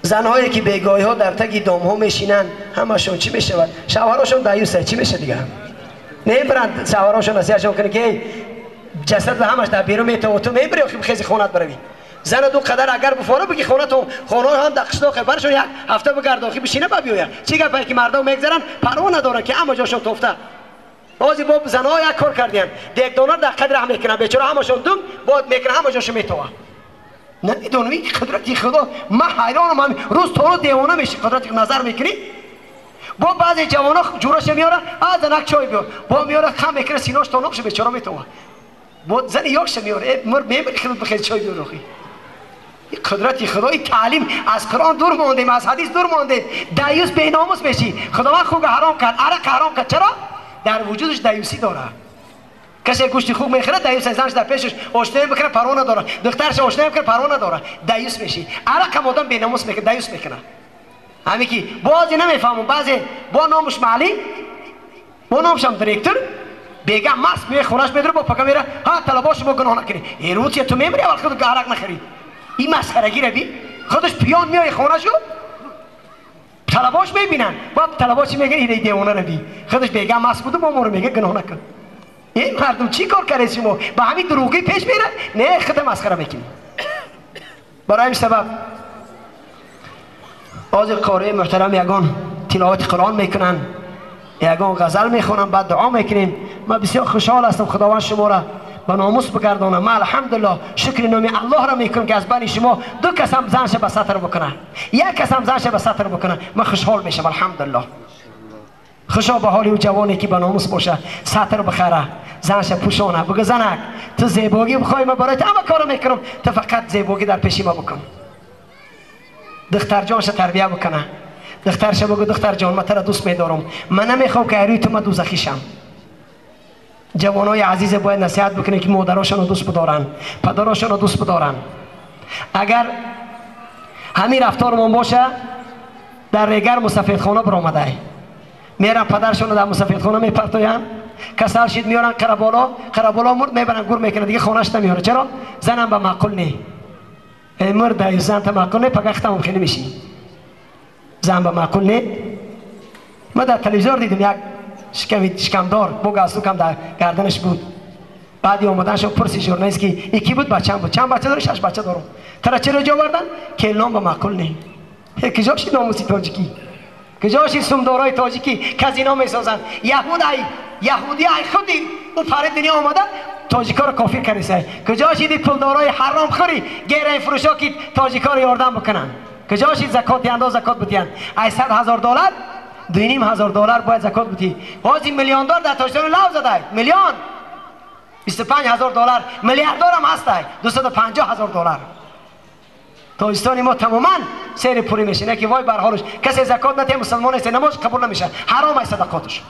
Занҳое ки бегоҳиҳо дар таги домҳо мешинанд, ҳамашон чӣ мешавад? Шавҳарошон даюса, чӣ мешавад дигар? Мебаранд шавҳарошон насиҳатшон кунанд ки ҷасад ҳамаш дар берун метавад, ту мебари охи хези хонат баравӣ. Зана ду қадар агар буфора бигӣ хонатон, хонаҳо ҳам дар қишлоқе, барашон як ҳафта бигард охи бишина ба биёяд. Чӣ гапае ки мардум мегзаранд, парво надоранд ки ҳама ҷошон тофта. Ҳозир бо занҳо як кор кардиянд, дегдонар дар қадр раҳ мекунанд, бечора ҳамашон дум бод мекунанд, ҳама ҷошон метовад. Намедонам ин қудрати Худо, ман ҳайронам, рӯз то рӯз девона мешӣ, қудрати назар мекунӣ. Бо баъзе ҷавонҳо ҷураша меорад, а занак чой биёр, бо меорад хам мекунад, синош то нокша бечора метовад. Бо зани ёкша меорад, мр мемири худат бихез чой биёр охи. Ин қудрати Худо, ин таълим аз Қуръон дур мондем, аз ҳадис дур мондем. Даюс беномус мешӣ. Худованд хуга ҳаром кард, арақ ҳаром кард. Чаро? Дар вуҷудаш даюсӣ дорад. Касе гӯшти хук мехӯрад, даюс занаш дар пешаш ошноӣ мекунад, парво надорад. Духтараш ошноӣ мекунад, парво надорад. Даюс мешӣ. Арақ ҳам одам беномус мекунад, даюс мекунад. Ҳамин ки баъзе намефаҳмам, баъзе бо номаш маълим, бо номашам директор, бега маст меояд хонаш медорад, бо пака меравад, ҳа талабо шумо гуноҳ накунед. Э рӯзия ту мемирӣ, аввал худ арақ нахӯрӣ. Ин масхарагиро би, худаш пиён меояд хонашу, талабош мебинанд. Бо талабо чӣ мегӯяд? Ин девонаро би. Худаш бега маст буду, бо моро мегӯяд гуноҳ накун. Эй мардум чӣ кор кардед шумо? Ба ҳамин дурӯғӣ пеш мерад? Не, худам масхара мекунӣ. Барои ҳамин сабаб ҳозир қории муҳтарам ягон тиловати Қуръон мекунанд, ягон ғазал мехонанд, баъд дуо мекунем. Ман бисёр хушҳол ҳастам, Худованд шуморо ба номус бигардонад. Ман алҳамдулиллоҳ шукри номи Аллоҳро мекунам ки аз байни шумо ду кас ҳам занша ба сатр бикунад, як кас ҳам занша ба сатр бикунад, ман хушҳол мешавам алҳамдулиллоҳ. Хушо ба ҳоли ӯ ҷавоне ки ба номус боша, сатр бихара, занша пӯшона, бигӯ занак ту зебогӣ бихоҳӣ, ман барои ту ҳама корро мекунам, ту фақат зебогӣ дар пеши ма бикун. Духтарҷонша тарбия бикуна, духтарша бигӯ духтарҷон ман туро дӯст медорам, ман намехоҳам ки рӯи ту ман дӯзахӣ шам. Ҷавонои азизе бояд насиҳат бикунем ки модарошонро дӯст бидоранд, падарошонро дӯст бидоранд. Агар ҳамин рафтормон боша, дар регар мусафедхона биромадай, меран падаршонро дар мусафедхона мепартоянд, касал шид меоранд қараболо, қараболо мурд мебаранд гур мекунанд, дига хонаш намеорад. Чаро? Занам ба маъқул не. Эй мурда, зан та маъқул не, пага хитамом хеле мешӣ. Зан ба маъқул не. Ман дар телевизор дидам як шикамдор бо галстукам дар гарданаш буд. Баъди омаданашон пурси журналист ки и ки буд, бачам буд. Чанд бача дорӣ? 6 бача дорам. Тара чаро ҷо овардан? Келнон ба маъқул не. Куҷо шид номуси тоҷикӣ? Куҷо шид сумдорои тоҷикӣ казино месозанд? Яҳуд ай яҳудӣ ай худи ӯ пари дунё омада тоҷикоро кофир кардисай. Куҷо шиди пулдорои ҳаромхӯри героинфурӯшо ки тоҷикоро ёрдам бикунанд? Куҷо шид закот диҳандо закот бидиҳанд? Ай 100 000 доллар 2 500 доллар бояд закот бидиҳӣ. Ҳозир миллиондор дар Тоҷикистон лав задай, миллион 25 000 доллар, миллиарддорам ҳастай 250 000 доллар. Тоҷикистони мо тамоман сери пурӣ мешавад, ки вой бар ҳолаш касе закот надиҳад, мусулмон нест, намоз қабул намешавад, ҳаром аст садақоташ.